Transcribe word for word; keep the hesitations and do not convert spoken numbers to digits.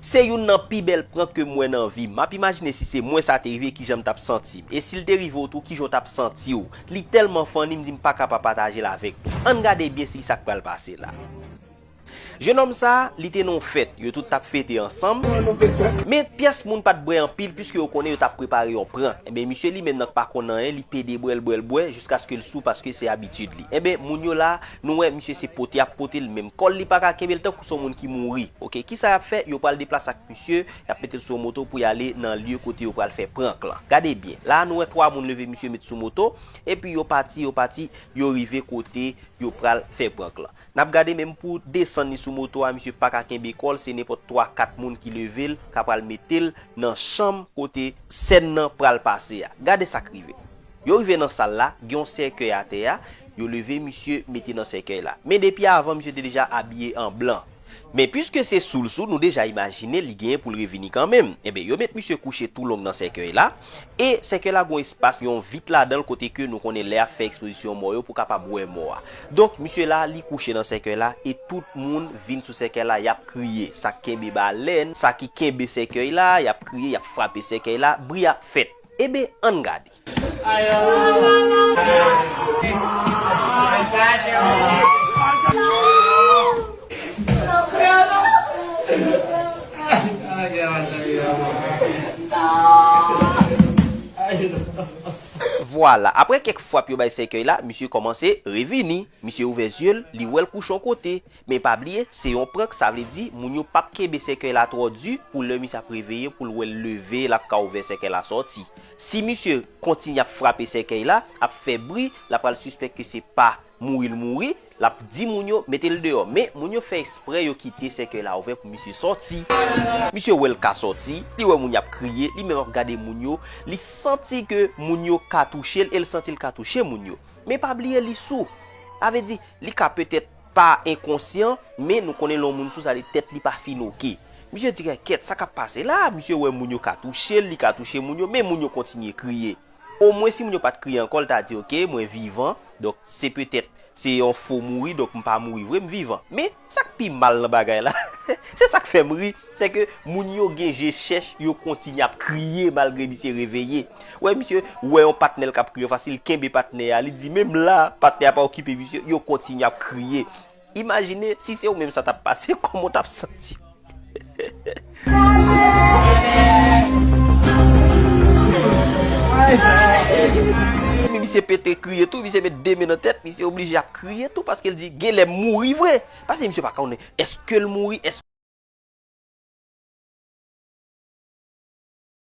Se youn nan pi bèl prank ke m wè nan vi m. M ap imajine si se mwen sa te rive, kijan m t ap santi m. E si l te rive w tou, kijan w t ap santi w? Li tèlman funny, m di m pa ka pa pataje l avèk nou. Ann gade byen si sa k pral pase la. Jennonm sa, li te nan yon fèt, yo tout t ap fete ansanm. Men pyès moun pa t bwè anpil, piske yo konnen yo t ap prepare yon prank. Enben, misye li menm nan k pa konn anyen, li pede bwè l, bwè l, bwè, jiskaske l sou, paske se abitid li. Enben, moun yo la, nou wè misye se pote y ap pote l, menm kò l li pa ka kenbe l, tankou se yon moun ki mouri. Oke, kisa y ap fè? Yo pral deplase ak misye, y ap mete l sou yon moto pou y ale nan lye kote yo pral fè prank lan. Gade byen, la nou wè twa moun leve misye met sou moto, epi yo pati, yo pati, yo rive kote yo pral fè prank lan. N ap gade menm pou desann li sou moto a, misye pa ka kenbe kò l, se nenpòt twa, kat moun ki leve l, ka pral mete l nan chanm kote sèn nan pral pase a. Gade sa k rive. Yo rive nan sal la, gen yon sèkèy atè a, yo leve misye mete nan sèkèy la. Men depi avan, misye te deja abiye an blan. Men piske se sou l sou, nou deja imajine li genyen pou l revini kanmenm. Enben, yo met misye kouche tou long nan sèkèy la, e sèkèy la gon espas, yon vit ladan l kote ke nou konnen lè y ap fè ekspozisyon mò yo pou kapab wè mò a. Donk, misye la, li kouche nan sèkèy la, e tout moun vin sou sèkèy la, y ap kriye. Sa k kenbe balèn, sa ki kenbe sèkèy la, y ap kriye, y ap frape sèkèy la, bri ap fèt. Enben, ann gade. Vwala, apre kèk frap yo bay sèkèy la, misye kòmanse revini. Misye ouvè zye l, li wè l kouche yon kote. Men pa bliye, se yon prank, sa vle di moun yo p ap kenbe sèkèy la twò di pou lè misye ap reveye, pou l wè l leve, l ap ka ouvè sèkèy la sòti. Si misye kontinye ap frape sèkèy la, ap fè bri, l ap pral sispèk ke se pa mouri l mouri, l ap di moun yo mete l deyò. Men moun yo fè eksprè yo kite sèkèy la ouvè pou misye sòti. Misye wè l ka sòti, li wè moun y ap kriye, li menm ap gade moun yo, li santi ke moun yo ka touche l e l santi l ka touche moun yo. Men pa bliye li sou. Sa vle di, li ka petèt pa enkonsyan, men nou konnen lè yon moun sou sa, li tèt li pa fin oke. Misye di, "Kèt, sa k ap pase la?" Misye wè moun yo ka touche l, li ka touche moun yo, men moun yo kontinye kriye. Omwen si moun yo pa t kriye ankò, l ta di, "Oke, mwen vivan, donk se petèt se yon fo mouri, donk m pa mouri vre, m vivan." Men, sa k pi mal nan bagay la, se sa k fè m ri, se ke moun yo gen je chèch, yo kontinye ap kriye malgre misye reveye. Wè, misye wè yon patnè l k ap kriye anfas li, l kenbe patnè a, li di, "Menm la, patnè a pa okipe misye," yo kontinye ap kriye. Imajine si se ou menm sa t ap pase, kòman w t ap santi w? Men misye pete kriye tou, misye met de men nan tèt, misye oblije ap kriye tou, paske l di, "Genlè m mouri vre." Paske misye pa konnen, èske l mouri, èske